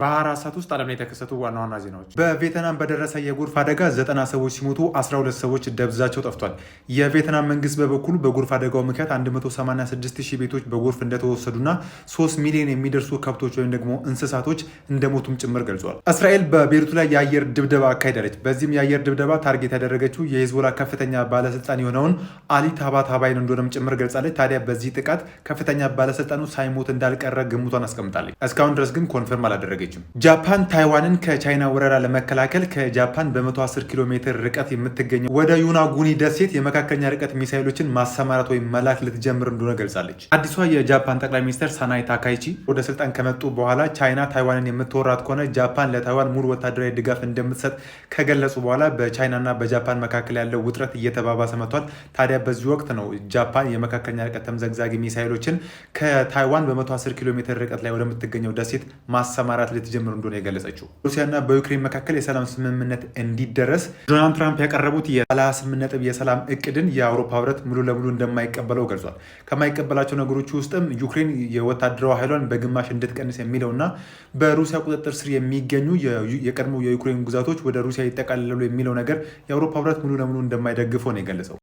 በ24 ሰዓት ውስጥ ዓለም ላይ የተከሰቱ ዋና ዋና ዜናዎች። በቬትናም በደረሰ የጎርፍ አደጋ 90 ሰዎች ሲሞቱ 12 ሰዎች ደብዛቸው ጠፍቷል። የቬትናም መንግስት በበኩሉ በጎርፍ አደጋው ምክንያት 186 ሺህ ቤቶች በጎርፍ እንደተወሰዱና 3 ሚሊዮን የሚደርሱ ከብቶች ወይም ደግሞ እንስሳቶች እንደሞቱም ጭምር ገልጿል። እስራኤል በቤሩት ላይ የአየር ድብደባ አካሂዳለች። በዚህም የአየር ድብደባ target ያደረገችው የሂዝቦላ ከፍተኛ ባለስልጣን የሆነውን አሊ ታባታባይን እንደሆነም ጭምር ገልጻለች። ታዲያ በዚህ ጥቃት ከፍተኛ ባለስልጣኑ ሳይሞት እንዳልቀረ ግምቷን አስቀምጣለች። እስካሁን ድረስ ግን confirm አላደረገችም። ጃፓን ታይዋንን ከቻይና ወረራ ለመከላከል ከጃፓን በ110 ኪሎ ሜትር ርቀት የምትገኘው ወደ ዮናጉኒ ደሴት የመካከለኛ ርቀት ሚሳይሎችን ማሰማራት ወይም መላክ ልትጀምር እንደሆነ ገልጻለች። አዲሷ የጃፓን ጠቅላይ ሚኒስትር ሳናይ ታካይቺ ወደ ስልጣን ከመጡ በኋላ ቻይና ታይዋንን የምትወራት ከሆነ ጃፓን ለታይዋን ሙሉ ወታደራዊ ድጋፍ እንደምትሰጥ ከገለጹ በኋላ በቻይናና በጃፓን መካከል ያለው ውጥረት እየተባባሰ መጥቷል። ታዲያ በዚህ ወቅት ነው ጃፓን የመካከለኛ ርቀት ተምዘግዛጊ ሚሳይሎችን ከታይዋን በ110 ኪሎ ሜትር ርቀት ላይ ወደምትገኘው ደሴት ማሰማራት ልትጀምር እንደሆነ የገለጸችው። ሩሲያና በዩክሬን መካከል የሰላም ስምምነት እንዲደረስ ዶናልድ ትራምፕ ያቀረቡት የ38 ነጥብ የሰላም እቅድን የአውሮፓ ህብረት ሙሉ ለሙሉ እንደማይቀበለው ገልጿል። ከማይቀበላቸው ነገሮች ውስጥም ዩክሬን የወታደራዊ ኃይሏን በግማሽ እንድትቀንስ የሚለውና በሩሲያ ቁጥጥር ስር የሚገኙ የቀድሞ የዩክሬን ግዛቶች ወደ ሩሲያ ይጠቃልላሉ የሚለው ነገር የአውሮፓ ህብረት ሙሉ ለሙሉ እንደማይደግፈው ነው የገለጸው።